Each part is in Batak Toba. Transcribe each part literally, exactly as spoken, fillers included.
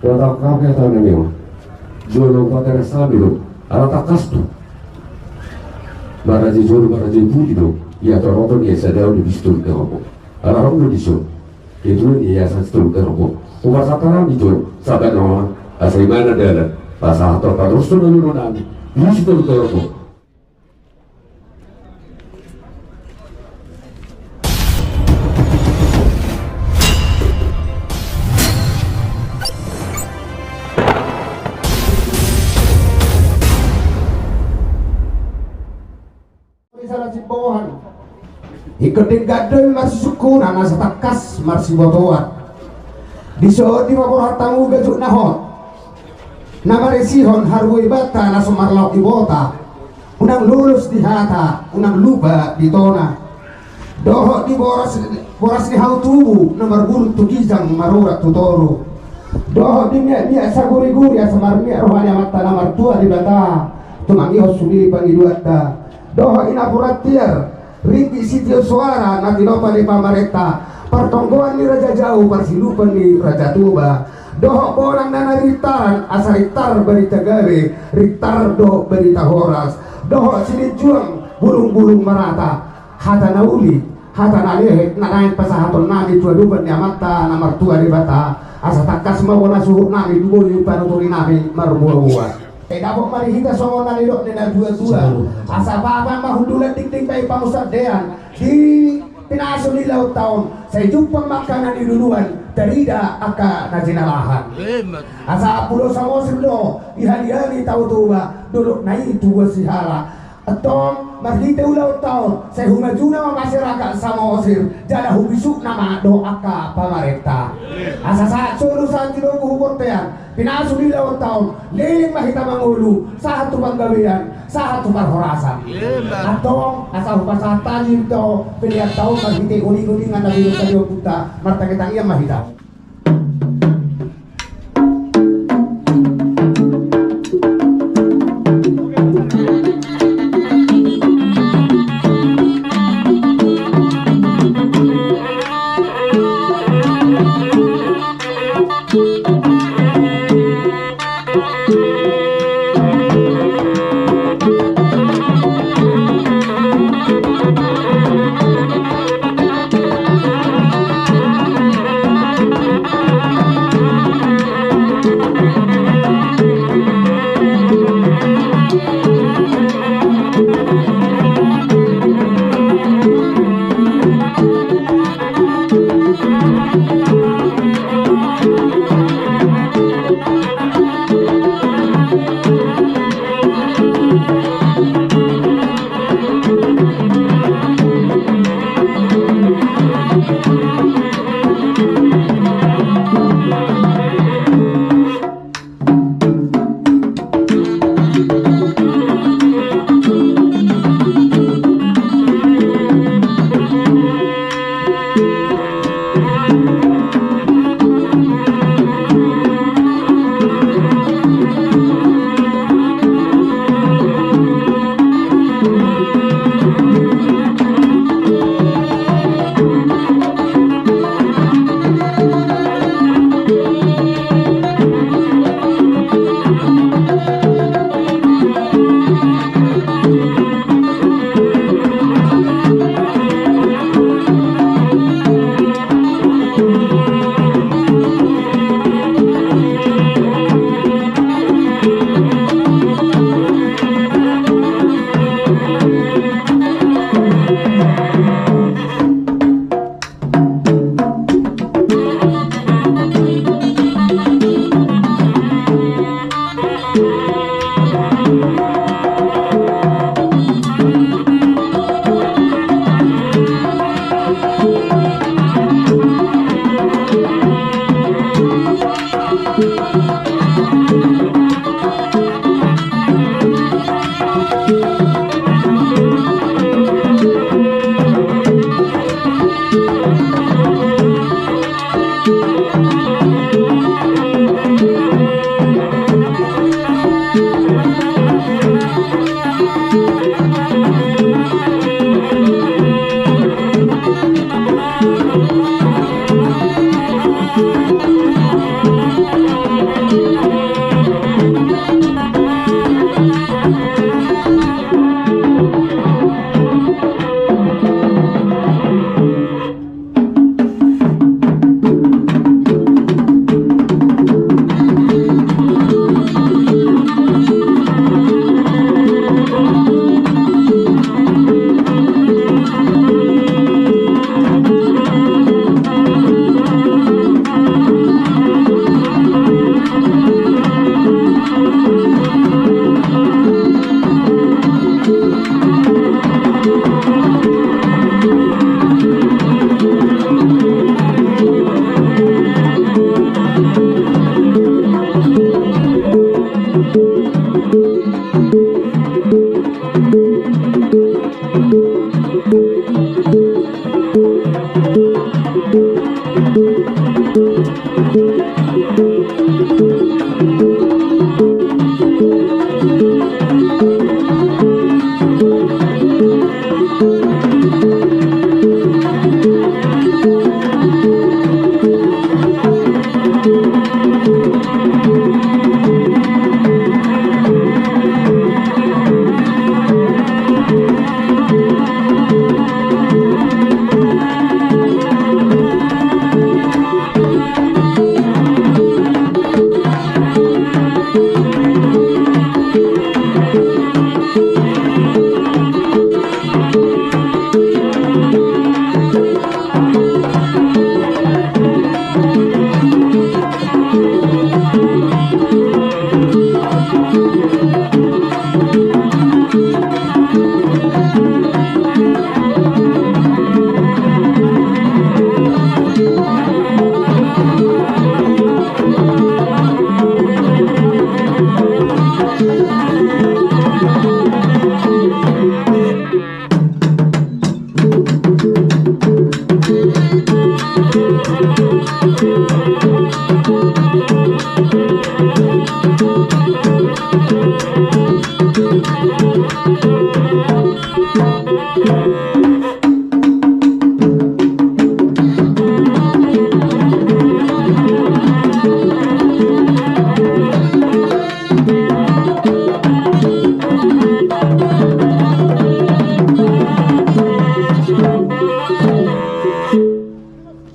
Dua taon kami atau nani on. Jolo pateras kami do. Ala tangkas tu. Maraja jolo maraja pudi do. Ia toroton ia sadao di bistur ke rokok. Ala rokok di so. Itu ni ia sa situ ke rokok. Uma satarami jolo. Sabar nama. Asa imana dalan. Pasahat paterus tu nami nami. Di situ ke rokok. Ingkon denggan do i marsisungkunan asa tangkas marsibotoan. Dison dipaborhat hamu gajuk na hot. Na marisihon haru Debata na so marlaok ibota. Unang lolos di hata, unang lupa di tona. Dohot di boras, boras ni hau tubu, na margurut tu ginjang marurat tu toru. Dohot di miak-miak saguri-guri asa marmiak roha ni Amanta na martua Debata. Tumangihon sude pangidoanta. Dohot i napuran tiar, ringgit sitio soara na tinopa ni pamarenta, partonggoan ni Raja Jau, parsilupan ni Raja Toba. Dohot bonang na narintaran, asa rintar barita gabe, rintar dohot barita horas. Dohot silinjuang bulung-bulung marata, hata na uli, hata na lehet, na naeng pasahaton nami tu adopan ni Amanta na martua Debata, asa tangkas ma bona suhut nami tu boli panuturi nami marboa-boa. Sai dapot ma di hita songon na nidok ni na tua-tua. Asa papan ma hundulan, dingding bahen pamusandean. Di pinasu ni laut taon, sai jumpang ma angka na niluluan, tarida angka na jinalahan. Asa pulo Samosir do, dihali-hali Tao Toba, dolok na i tubuan sihala. Antong, marhite ulaon taon, sai humajuna ma masyarakat Samosir, jala hubisukna ma dohot angka pamarenta. Asa sahat solu sahat tilogu hu bontean, pinasu ni laon taon, leleng ma hita mangolu, sahat tu panggabean, sahat tu parhorasan. Antong, asa hupasahat hami do, pelean taon marhite uning-uningan na binuta di ompunta, martangi-tangian ma hita.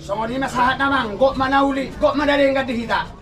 Songon i ma sahat, Amang. Gok ma na uli, gok ma na denggan di hita.